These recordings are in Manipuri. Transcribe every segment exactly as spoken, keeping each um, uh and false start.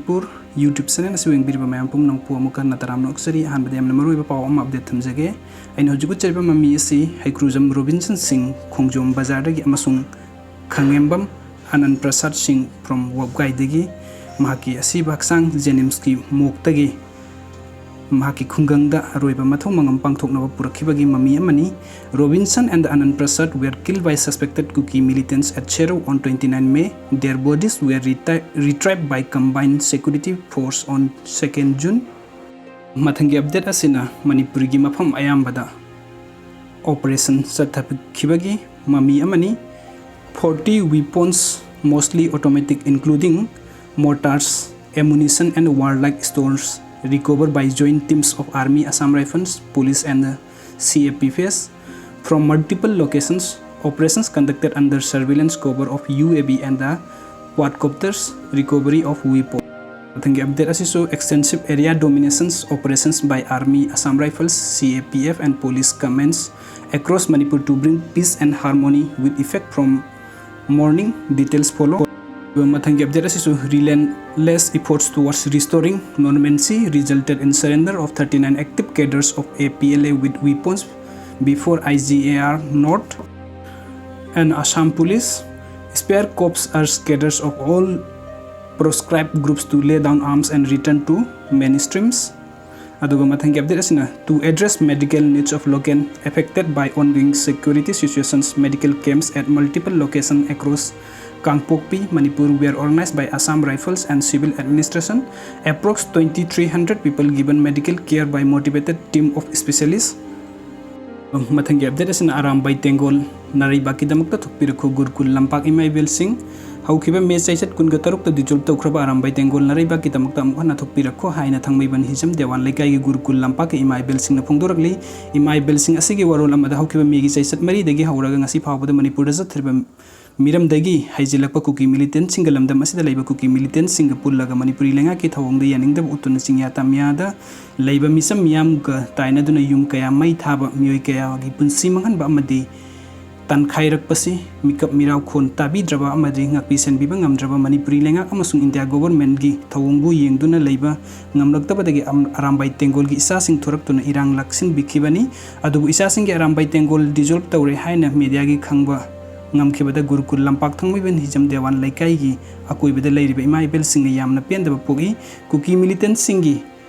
ꯄꯨꯔ YouTube ꯆꯦꯅꯦꯜ ꯑꯁꯤ ꯌꯦꯡꯕꯤꯔꯤꯕ ꯃꯌꯥꯝ ꯄꯨꯝꯅꯃꯛꯄꯨ ꯑꯃꯨꯛ ꯍꯟꯅ ꯇꯔꯥꯝꯅ ꯑꯣꯛꯆꯔꯤ꯫ ꯑꯍꯥꯟꯕꯗ ꯌꯥꯝꯅ ꯃꯔꯨꯑꯣꯏꯕ ꯄꯥꯎ ꯑꯃ ꯑꯞꯗꯦꯠ ꯊꯝꯖꯒꯦ꯫ ꯑꯩꯅ ꯍꯧꯖꯤꯛ ꯎꯠꯆꯔꯤꯕ ꯃꯃꯤ ꯑꯁꯤ ꯍꯩꯀ꯭ꯔꯨꯖꯝ ꯔꯣꯕꯤꯟꯁꯟ ꯁꯤꯡ ꯈꯣꯡꯖꯣꯝ ꯕꯖꯥꯔꯗꯒꯤ ꯑꯃꯁꯨꯡ ꯈꯪꯉꯦꯝꯕꯝ ꯑꯅꯟ ꯄ꯭ꯔꯁꯥꯗ ꯁꯤꯡ ꯐ꯭ꯔꯣꯝ ꯋꯥꯞꯒꯥꯏꯗꯒꯤ ꯃꯍꯥꯛꯀꯤ ꯑꯁꯤꯕ ꯍꯛꯆꯥꯡ ꯖꯦꯅꯤꯝꯁꯀꯤ ꯃꯣꯛꯇꯒꯤ ꯃꯍꯥꯛꯀꯤ ꯈꯨꯡꯒꯪꯗ ꯑꯔꯣꯏꯕ ꯃꯊꯧ ꯃꯉꯝ ꯄꯥꯡꯊꯣꯛꯅꯕ ꯄꯨꯔꯛꯈꯤꯕꯒꯤ ꯃꯃꯤ ꯑꯃꯅꯤ꯫ Robinson and Anand Prasad were killed by suspected Kuki militants at Sherou on twenty-nine May. Their bodies were reti- retrieved by combined security force on second June. ꯃꯊꯪꯒꯤ ꯑꯞꯗꯦꯠ ꯑꯁꯤꯅ ꯃꯅꯤꯄꯨꯔꯒꯤ ꯃꯐꯝ ꯑꯌꯥꯝꯕꯗ ꯑꯣꯄꯔꯦꯁꯟ ꯆꯠꯊꯈꯤꯕꯒꯤ ꯃꯃꯤ ꯑꯃꯅꯤ꯫ Forty weapons, mostly automatic, including mortars, ammunition and warlike stores, recovered by joint teams of Army, Assam Rifles, Police and C A P F from multiple locations. Operations conducted under surveillance cover of U A V and the quadcopters, recovery of weapon. ꯃꯊꯪꯒꯤ ꯑꯞꯗꯦꯠ ꯑꯁꯤꯁꯨ extensive area dominations operations by Army, Assam Rifles, C A P F and police commence across Manipur to bring peace and harmony with effect from morning. Details follow. ꯃꯊꯪꯒꯤ ꯑꯞꯗꯦꯠ ꯑꯁꯤꯁꯨ relentless efforts towards restoring normalcy resulted in surrender of thirty-nine active cadres of A P L A with weapons before I G A R North and Assam Police. Spear Corps urged cadres of all proscribed groups to lay down arms and return to mainstreams. ꯑꯗꯨꯒ ꯃꯊꯪꯒꯤ ꯑꯞꯗꯦꯠ ꯑꯁꯤꯅ to address medical needs of local affected by ongoing security situations, medical camps at multiple locations across Kangpokpi, Manipur were organized by Assam Rifles and civil administration. Approx twenty-three hundred people given medical care by motivated team of specialists. ꯃꯊꯪꯒꯤ ꯑꯞꯗꯦꯠ ꯑꯁꯤꯅ ꯑꯔꯥꯝꯕꯥꯏ ꯇꯦꯡꯒꯣꯜ ꯅꯥꯔꯩꯕꯥꯛꯀꯤꯗꯃꯛꯇ ꯊꯣꯛꯄꯤꯔꯛꯈꯣ ꯒꯨꯔꯨꯀꯨꯜ ꯂꯝꯄꯥꯛ ꯏꯃꯥ ꯏꯕꯦꯜꯁꯤꯡ꯫ ꯍꯧꯈꯤꯕ ꯃꯦ ꯆꯩꯆꯠ ꯀꯨꯟꯒ ꯇꯔꯨꯛꯇ dissolve ꯇꯧꯈ꯭ꯔꯕ ꯑꯔꯥꯝꯕꯥꯏ ꯇꯦꯡꯒꯣꯜ ꯅꯥꯔꯩꯕꯥꯛꯀꯤꯗꯃꯛꯇ ꯑꯃꯨꯛ ꯍꯟꯅ ꯊꯣꯛꯄꯤꯔꯛꯈꯣ ꯍꯥꯏꯅ ꯊꯥꯡꯃꯩꯕꯟ ꯍꯤꯖꯝ ꯗꯦꯋꯥꯟ ꯂꯩꯀꯥꯏꯒꯤ ꯒꯨꯔꯨꯀꯨꯜ ꯂꯝꯄꯥꯛꯀꯤ ꯏꯃꯥ ꯏꯕꯦꯜꯁꯤꯡꯅ ꯐꯣꯡꯗꯣꯔꯛꯂꯤ꯫ ꯏꯃꯥ ꯏꯕꯦꯜꯁꯤꯡ ꯑꯁꯤꯒꯤ ꯋꯥꯔꯣꯜ ꯑꯃꯗ ꯍꯧꯈꯤꯕ ꯃꯦꯒꯤ ꯆꯩꯆꯠ ꯃꯔꯤꯗꯒꯤ ꯍꯧꯔꯒ ꯉꯁꯤ ꯐꯥꯎꯕꯗ ꯃꯅꯤꯄꯨꯔꯗ ꯆꯠꯊꯔꯤꯕ ꯃꯤꯔꯝꯗꯒꯤ ꯍꯩꯖꯤꯜꯂꯛꯄ ꯀꯨꯀꯤ ꯃꯤꯂꯤꯇꯦꯟꯠꯁꯤꯡꯒ ꯂꯝꯗꯝ ꯑꯁꯤꯗ ꯂꯩꯕ ꯀꯨꯀꯤ ꯃꯤꯂꯤꯇꯦꯟꯠꯁꯤꯡꯒ ꯄꯨꯜꯂꯒ ꯃꯅꯤꯄꯨꯔꯤ ꯂꯩꯉꯥꯛꯀꯤ ꯊꯧꯑꯣꯡꯗ ꯌꯥꯅꯤꯡꯗꯕ ꯎꯠꯇꯨꯅ ꯆꯤꯡꯌꯥ ꯇꯝꯌꯥꯗ ꯂꯩꯕ ꯃꯤꯆꯝ ꯃꯤꯌꯥꯝꯒ ꯇꯥꯏꯅꯗꯨꯅ ꯌꯨꯝ ꯀꯌꯥ ꯃꯩ ꯊꯥꯕ, ꯃꯤꯑꯣꯏ ꯀꯌꯥꯒꯤ ꯄꯨꯟꯁꯤ ꯃꯥꯡꯍꯟꯕ ꯑꯃꯗꯤ ꯇꯟꯈꯥꯏꯔꯛꯄꯁꯤ ꯃꯤꯀꯞ ꯃꯤꯔꯥꯎ ꯈꯣꯟ ꯇꯥꯕꯤꯗ꯭ꯔꯕ ꯑꯃꯗꯤ ꯉꯥꯛꯄꯤ ꯁꯦꯟꯕꯤꯕ ꯉꯝꯗ꯭ꯔꯕ ꯃꯅꯤꯄꯨꯔꯤ ꯂꯩꯉꯥꯛ ꯑꯃꯁꯨꯡ ꯏꯟꯗꯤꯌꯥ ꯒꯣꯚꯔꯟꯃꯦꯟꯠꯀꯤ ꯊꯧꯑꯣꯡꯕꯨ ꯌꯦꯡꯗꯨꯅ ꯂꯩꯕ ꯉꯝꯂꯛꯇꯕꯗꯒꯤ ꯑꯝ-, ꯑꯔꯥꯝꯕꯥꯏ ꯇꯦꯡꯒꯣꯜꯒꯤ ꯏꯆꯥꯁꯤꯡ ꯊꯣꯔꯛꯇꯨꯅ ꯏꯔꯥꯡ ꯂꯥꯛꯁꯤꯟꯕꯤꯈꯤꯕꯅꯤ꯫ ꯑꯗꯨꯕꯨ ꯏꯆꯥꯁꯤꯡꯒꯤ ꯑꯔꯥꯝꯕꯥꯏ ꯇꯦꯡꯒꯣꯜ dissolve ꯇꯧꯔꯦ ꯍꯥꯏꯅ ꯃꯦꯗꯤꯌꯥꯒꯤ ꯈꯪꯕ ꯉꯝꯈꯤꯕꯗ ꯒꯨꯔꯨꯀꯨꯜ ꯂꯝꯄꯥꯛ ꯊꯥꯡꯃꯩꯕꯟ ꯍꯤꯖꯝ ꯗꯦꯋꯥꯟ ꯂꯩꯀꯥꯏꯒꯤ ꯑꯀꯣꯏꯕꯗ ꯂꯩꯔꯤꯕ ꯏꯃꯥ ꯏꯕꯦꯜꯁꯤꯡꯅ ꯌꯥꯝꯅ ꯄꯦꯟꯗꯕ ꯄꯣꯛꯏ꯫ ꯀꯨꯀꯤ ꯃꯤꯂꯤꯇꯦꯟꯠꯁꯤꯡꯒꯤ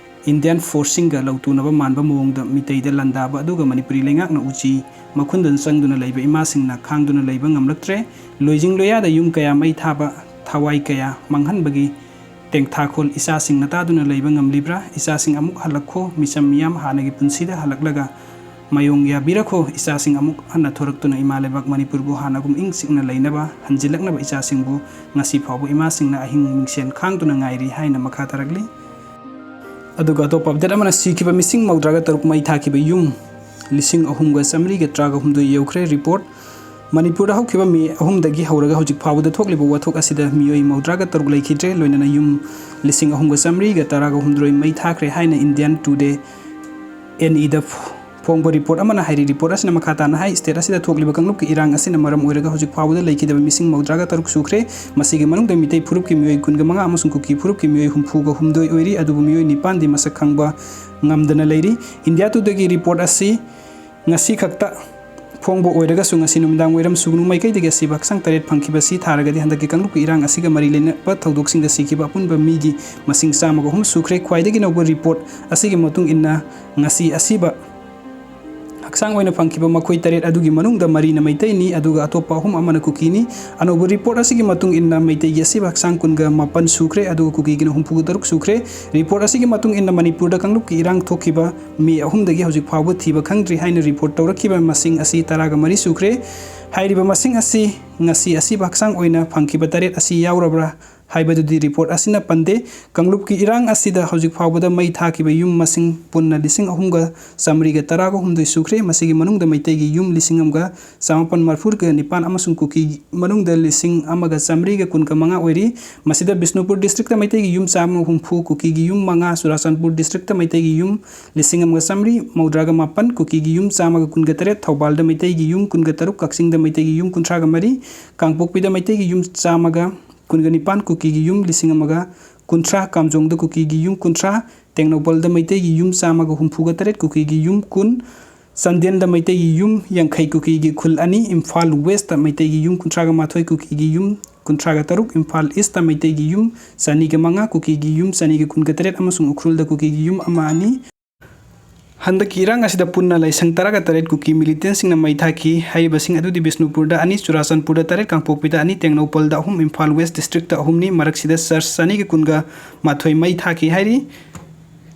ꯏꯟꯗꯤꯌꯥꯟ ꯐꯣꯔꯁꯁꯤꯡꯒ ꯂꯧꯇꯨꯅꯕ ꯃꯥꯟꯕ ꯃꯑꯣꯡꯗ ꯃꯤꯇꯩꯗ ꯂꯥꯟꯗꯥꯕ ꯑꯗꯨꯒ ꯃꯅꯤꯄꯨꯔꯤ ꯂꯩꯉꯥꯛꯅ ꯎꯆꯤ ꯃꯈꯨꯟꯗ ꯆꯪꯗꯨꯅ ꯂꯩꯕ ꯏꯃꯥꯁꯤꯡꯅ ꯈꯥꯡꯗꯨꯅ ꯂꯩꯕ ꯉꯝꯂꯛꯇ꯭ꯔꯦ꯫ ꯂꯣꯏꯖꯤꯡ ꯂꯣꯌꯥꯗ ꯌꯨꯝ ꯀꯌꯥ ꯃꯩ ꯊꯥꯕ, ꯊꯋꯥꯏ ꯀꯌꯥ ꯃꯥꯡꯍꯟꯕꯒꯤ ꯇꯦꯡꯊꯥꯈꯣꯜ ꯏꯆꯥꯁꯤꯡꯅ ꯇꯥꯗꯨꯅ ꯂꯩꯕ ꯉꯝꯂꯤꯕ꯭ꯔꯥ? ꯏꯆꯥꯁꯤꯡ ꯑꯃꯨꯛ ꯍꯜꯂꯛꯈꯣ, ꯃꯤꯆꯝ ꯃꯤꯌꯥꯝ ꯍꯥꯟꯅꯒꯤ ꯄꯨꯟꯁꯤꯗ ꯍꯜꯂꯛꯂꯒ ꯃꯥꯌꯣꯡ ꯌꯥꯕꯤꯔꯈꯣ꯫ ꯏꯆꯥꯁꯤꯡ ꯑꯃꯨꯛ ꯍꯟꯅ ꯊꯣꯔꯛꯇꯨꯅ ꯏꯃꯥ ꯂꯩꯕꯥꯛ ꯃꯅꯤꯄꯨꯔꯕꯨ ꯍꯥꯟꯅꯒꯨꯝ ꯏꯪ ꯆꯤꯛꯅ ꯂꯩꯅꯕ, ꯍꯟꯖꯤꯜꯂꯛꯅꯕ ꯏꯆꯥꯁꯤꯡꯕꯨ ꯉꯁꯤ ꯐꯥꯎꯕ ꯏꯃꯥꯁꯤꯡꯅ ꯑꯍꯤꯡ ꯃꯤꯡꯁꯦꯟ ꯈꯥꯡꯗꯨꯅ ꯉꯥꯏꯔꯤ ꯍꯥꯏꯅ ꯃꯈꯥ ꯇꯥꯔꯛꯂꯤ꯫ ꯑꯗꯨꯒ ꯑꯇꯣꯞꯄ update ꯑꯃꯅ ꯁꯤꯈꯤꯕ ꯃꯤꯁꯤꯡ ꯃꯧꯗ꯭ꯔꯥꯒ ꯇꯔꯨꯛ ꯃꯩ ꯊꯥꯈꯤꯕ ꯌꯨꯝ ꯂꯤꯁꯤꯡ ꯑꯍꯨꯝꯒ ꯆꯥꯃꯔꯤꯒ ꯇꯔꯥꯒ ꯍꯨꯝꯗꯣꯏ ꯌꯧꯈ꯭ꯔꯦ꯫ Report, ꯃꯅꯤꯄꯨꯔꯗ ꯍꯧꯈꯤꯕ ꯃꯦ ꯑꯍꯨꯝꯗꯒꯤ ꯍꯧꯔꯒ ꯍꯧꯖꯤꯛ ꯐꯥꯎꯕꯗ ꯊꯣꯛꯂꯤꯕ ꯋꯥꯊꯣꯛ ꯑꯁꯤꯗ ꯃꯤꯑꯣꯏ ꯃꯧꯗ꯭ꯔꯥꯒ ꯇꯔꯨꯛ ꯂꯩꯈꯤꯗ꯭ꯔꯦ, ꯂꯣꯏꯅꯅ ꯌꯨꯝ ꯂꯤꯁꯤꯡ ꯑꯍꯨꯝꯒ ꯆꯥꯃꯔꯤꯒ ꯇꯔꯥꯒ ꯍꯨꯝꯗꯣꯏ ꯃꯩ ꯊꯥꯈ꯭ꯔꯦ ꯍꯥꯏꯅ Indian Today, N Eꯗ ꯐꯣꯡꯕ report ꯑꯃꯅ ꯍꯥꯏꯔꯤ꯫ Report ꯑꯁꯤꯅ ꯃꯈꯥ ꯇꯥꯅ ꯍꯥꯏ, state ꯑꯁꯤꯗ ꯊꯣꯛꯂꯤꯕ ꯀꯥꯡꯂꯨꯞꯀꯤ ꯏꯔꯥꯡ ꯑꯁꯤꯅ ꯃꯔꯝ ꯑꯣꯏꯔꯒ ꯍꯧꯖꯤꯛ ꯐꯥꯎꯕꯗ ꯂꯩꯈꯤꯗꯕ ꯃꯤꯁꯤꯡ ꯃꯧꯗ꯭ꯔꯥꯒ ꯇꯔꯨꯛ ꯁꯨꯈ꯭ꯔꯦ꯫ ꯃꯁꯤꯒꯤ ꯃꯅꯨꯡꯗ ꯃꯤꯇꯩ ꯐꯨꯔꯨꯞꯀꯤ ꯃꯤꯑꯣꯏ ꯀꯨꯟꯒ ꯃꯉꯥ ꯑꯃꯁꯨꯡ ꯀꯨꯀꯤ ꯐꯨꯔꯨꯞꯀꯤ ꯃꯤꯑꯣꯏ ꯍꯨꯝꯐꯨꯒ ꯍꯨꯝꯗꯣꯏ ꯑꯣꯏꯔꯤ, ꯑꯗꯨꯕꯨ ꯃꯤꯑꯣꯏ ꯅꯤꯄꯥꯟꯗꯤ ꯃꯁꯛ ꯈꯪꯕ ꯉꯝꯗꯅ ꯂꯩꯔꯤ꯫ India Todayꯒꯤ report ꯑꯁꯤ ꯉꯁꯤ ꯈꯛꯇ ꯐꯣꯡꯕ ꯑꯣꯏꯔꯒꯁꯨ ꯉꯁꯤ ꯅꯨꯃꯤꯗꯥꯡ ꯋꯥꯏꯔꯝ ꯁꯨꯒꯅꯨ ꯃꯥꯏꯀꯩꯗꯒꯤ ꯑꯁꯤꯕ ꯍꯛꯆꯥꯡ ꯇꯔꯦꯠ ꯐꯪꯈꯤꯕꯁꯤ ꯊꯥꯔꯒꯗꯤ ꯍꯟꯗꯛꯀꯤ ꯀꯥꯡꯂꯨꯞꯀꯤ ꯏꯔꯥꯡ ꯑꯁꯤꯒ ꯃꯔꯤ ꯂꯩꯅꯕ ꯊꯧꯗꯣꯛꯁꯤꯡꯗ ꯁꯤꯈꯤꯕ ꯑꯄꯨꯟꯕ ꯃꯤꯒꯤ ꯃꯁꯤꯡ ꯆꯥꯝꯃꯒ ꯑꯍꯨꯝ ꯁꯨꯈ꯭ꯔꯦ꯫ ꯈ꯭ꯋꯥꯏꯗꯒꯤ ꯅꯧꯕ report ꯑꯁꯤꯒꯤ ꯃꯇꯨꯡ ꯏꯟꯅ ꯉꯁꯤ ꯑꯁꯤꯕ ꯍꯛꯆꯥꯡ ꯑꯣꯏꯅ ꯐꯪꯈꯤꯕ ꯃꯈꯣꯏ ꯇꯔꯦꯠ ꯑꯗꯨꯒꯤ ꯃꯅꯨꯡꯗ ꯃꯔꯤꯅ ꯃꯩꯇꯩꯅꯤ, ꯑꯗꯨꯒ ꯑꯇꯣꯞꯄ ꯑꯍꯨꯝ ꯑꯃꯅ ꯀꯨꯀꯤꯅꯤ꯫ ꯑꯅꯧꯕ report ꯑꯁꯤꯒꯤ ꯃꯇꯨꯡ ꯏꯟꯅ ꯃꯩꯇꯩꯒꯤ ꯑꯁꯤꯕ ꯍꯛꯆꯥꯡ ꯀꯨꯟꯒ ꯃꯥꯄꯟ ꯁꯨꯈ꯭ꯔꯦ, ꯑꯗꯨꯒ ꯀꯨꯀꯤꯒꯤꯅ ꯍꯨꯝꯐꯨꯒ ꯇꯔꯨꯛ ꯁꯨꯈ꯭ꯔꯦ꯫ Report ꯑꯁꯤꯒꯤ ꯃꯇꯨꯡ ꯏꯟꯅ ꯃꯅꯤꯄꯨꯔꯗ ꯀꯥꯡꯂꯨꯞꯀꯤ ꯏꯔꯥꯡ ꯊꯣꯛꯈꯤꯕ ꯃꯦ ꯑꯍꯨꯝꯗꯒꯤ ꯍꯧꯖꯤꯛ ꯐꯥꯎꯕ ꯊꯤꯕ ꯈꯪꯗ꯭ꯔꯤ ꯍꯥꯏꯅ report ꯇꯧꯔꯛꯈꯤꯕ ꯃꯁꯤꯡ ꯑꯁꯤ ꯇꯔꯥꯒ ꯃꯔꯤ ꯁꯨꯈ꯭ꯔꯦ꯫ ꯍꯥꯏꯔꯤꯕ ꯃꯁꯤꯡ ꯑꯁꯤ ꯉꯁꯤ ꯑꯁꯤꯕ ꯍꯛꯆꯥꯡ ꯑꯣꯏꯅ ꯐꯪꯈꯤꯕ ꯇꯔꯦꯠ ꯑꯁꯤ ꯌꯥꯎꯔꯕ꯭ꯔꯥ ꯍꯥꯏꯕꯗꯨꯗꯤ ꯔꯤꯄꯣꯔꯠ ꯑꯁꯤꯅ ꯄꯟꯗꯦ꯫ ꯀꯥꯡꯂꯨꯞꯀꯤ ꯏꯔꯥꯡ ꯑꯁꯤꯗ ꯍꯧꯖꯤꯛ ꯐꯥꯎꯕꯗ ꯃꯩ ꯊꯥꯈꯤꯕ ꯌꯨꯝ ꯃꯁꯤꯡ ꯄꯨꯟꯅ ꯂꯤꯁꯤꯡ ꯑꯍꯨꯝꯒ ꯆꯥꯃꯔꯤꯒ ꯇꯔꯥꯒ ꯍꯨꯝꯗꯣꯏ ꯁꯨꯈ꯭ꯔꯦ꯫ ꯃꯁꯤꯒꯤ ꯃꯅꯨꯡꯗ ꯃꯩꯇꯩꯒꯤ ꯌꯨꯝ ꯂꯤꯁꯤꯡ ꯑꯃꯒ ꯆꯥꯃꯥꯄꯟ ꯃꯔꯤꯐꯨꯒ ꯅꯤꯄꯥꯟ ꯑꯃꯁꯨꯡ ꯀꯨꯀꯤ ꯃꯅꯨꯡꯗ ꯂꯤꯁꯤꯡ ꯑꯃꯒ ꯆꯥꯃꯔꯤꯒ ꯀꯨꯟꯒ ꯃꯉꯥ ꯑꯣꯏꯔꯤ꯫ ꯃꯁꯤꯗ ꯕꯤꯁꯅꯨꯄꯨꯔ ꯗꯤꯁꯇ꯭ꯔꯤꯛꯇ ꯃꯩꯇꯩꯒꯤ ꯌꯨꯝ ꯆꯥꯝꯃ ꯍꯨꯝꯐꯨ, ꯀꯨꯀꯤꯒꯤ ꯌꯨꯝ ꯃꯉꯥ, ꯆꯨꯔꯥꯆꯥꯟꯄꯨꯔ ꯗꯤꯁꯇ꯭ꯔꯤꯛꯇ ꯃꯩꯇꯩꯒꯤ ꯌꯨꯝ ꯂꯤꯁꯤꯡ ꯑꯃꯒ ꯆꯥꯃꯔꯤ ꯃꯧꯗ꯭ꯔꯥꯒ ꯃꯥꯄꯟ, ꯀꯨꯀꯤꯒꯤ ꯌꯨꯝ ꯆꯥꯝꯃꯒ ꯀꯨꯟꯒ ꯇꯔꯦꯠ, ꯊꯧꯕꯥꯜꯗ ꯃꯩꯇꯩꯒꯤ ꯌꯨꯝ ꯀꯨꯟꯒ ꯇꯔꯨꯛ, ꯀꯛꯆꯤꯡꯗ ꯃꯩꯇꯩꯒꯤ ꯌꯨꯝ ꯀꯨꯟꯊ꯭ꯔꯥꯒ ꯃꯔꯤ, ꯀꯥꯡꯄꯣꯛꯄꯤꯗ ꯃꯩꯇꯩꯒꯤ ꯌꯨꯝ ꯆꯥꯝꯃꯒ ꯀꯨꯟꯒ ꯅꯤꯄꯥꯟ, ꯀꯨꯀꯤꯒꯤ ꯌꯨꯝ ꯂꯤꯁꯤꯡ ꯑꯃꯒ ꯀꯨꯟꯊ꯭ꯔꯥ, ꯀꯥꯝꯖꯣꯡꯗ ꯀꯨꯀꯤꯒꯤ ꯌꯨꯝ ꯀꯨꯟꯊ꯭ꯔꯥ, ꯇꯦꯡꯅꯧꯄꯜꯗ ꯃꯩꯇꯩꯒꯤ ꯌꯨꯝ ꯆꯥꯝꯃꯒ ꯍꯨꯝꯐꯨꯒ ꯇꯔꯦꯠ, ꯀꯨꯀꯤꯒꯤ ꯌꯨꯝ ꯀꯨꯟ, ꯆꯥꯟꯗꯦꯜꯗ ꯃꯩꯇꯩꯒꯤ ꯌꯨꯝ ꯌꯥꯡꯈꯩ, ꯀꯨꯀꯤꯒꯤ ꯈꯨꯜ ꯑꯅꯤ, ꯏꯝꯐꯥꯜ ꯋꯦꯁꯇ ꯃꯩꯇꯩꯒꯤ ꯌꯨꯝ ꯀꯨꯟꯊ꯭ꯔꯥꯒ ꯃꯥꯊꯣꯏ, ꯀꯨꯀꯤꯒꯤ ꯌꯨꯝ ꯀꯨꯟꯊ꯭ꯔꯥꯒ ꯇꯔꯨꯛ, ꯏꯝꯐꯥꯜ ꯏꯁꯇ ꯃꯩꯇꯩꯒꯤ ꯌꯨꯝ ꯆꯅꯤꯒ ꯃꯉꯥ, ꯀꯨꯀꯤꯒꯤ ꯌꯨꯝ ꯆꯅꯤꯒ ꯀꯨꯟꯒ ꯇꯔꯦꯠ ꯑꯃꯁꯨꯡ ꯎꯈ꯭ꯔꯨꯜꯗ ꯀꯨꯀꯤꯒꯤ ꯌꯨꯝ ꯑꯃ ꯑꯅꯤ꯫ ꯍꯟꯗꯛꯀꯤ ꯏꯔꯥꯡ ꯑꯁꯤꯗ ꯄꯨꯟꯅ ꯂꯥꯏꯁꯪ ꯇꯔꯥꯒ ꯇꯔꯦꯠ ꯀꯨꯀꯤ ꯃꯤꯂꯤꯇꯦꯟꯁꯤꯡꯅ ꯃꯩ ꯊꯥꯈꯤ꯫ ꯍꯥꯏꯔꯤꯕꯁꯤꯡ ꯑꯗꯨꯗꯤ ꯕꯤꯁꯅꯨꯄꯨꯔꯗ ꯑꯅꯤ, ꯆꯨꯔꯥꯆꯥꯟꯄꯨꯔꯗ ꯇꯔꯦꯠ, ꯀꯥꯡꯄꯣꯛꯄꯤꯗ ꯑꯅꯤ, ꯇꯦꯡꯅꯧꯄꯜꯗ ꯑꯍꯨꯝ, ꯏꯝꯐꯥꯜ ꯋꯦꯁ ꯗꯤꯁꯇ꯭ꯔꯤꯛꯇ ꯑꯍꯨꯝꯅꯤ꯫ ꯃꯔꯛꯁꯤꯗ ꯆꯔꯆ ꯆꯅꯤꯒ ꯀꯨꯟꯒ ꯃꯥꯊꯣꯏ ꯃꯩ ꯊꯥꯈꯤ ꯍꯥꯏꯔꯤ꯫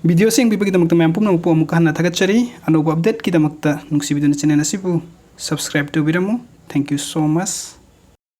ꯚꯤꯗꯤꯑꯣꯁꯤ ꯌꯦꯡꯕꯤꯕꯒꯤꯗꯃꯛꯇ ꯃꯌꯥꯝ ꯄꯨꯝꯅꯃꯛꯄꯨ ꯑꯃꯨꯛꯀ ꯍꯟꯅ ꯊꯥꯒꯠꯆꯔꯤ꯫ ꯑꯅꯧꯕ ꯑꯞꯗꯦꯠꯀꯤꯗꯃꯛꯇ ꯅꯨꯡꯁꯤꯕꯤꯗꯨꯅ ꯆꯦꯅꯦꯜ ꯑꯁꯤꯕꯨ subscribe ꯇꯧꯕꯤꯔꯝꯃꯨ꯫ Thank you so much꯫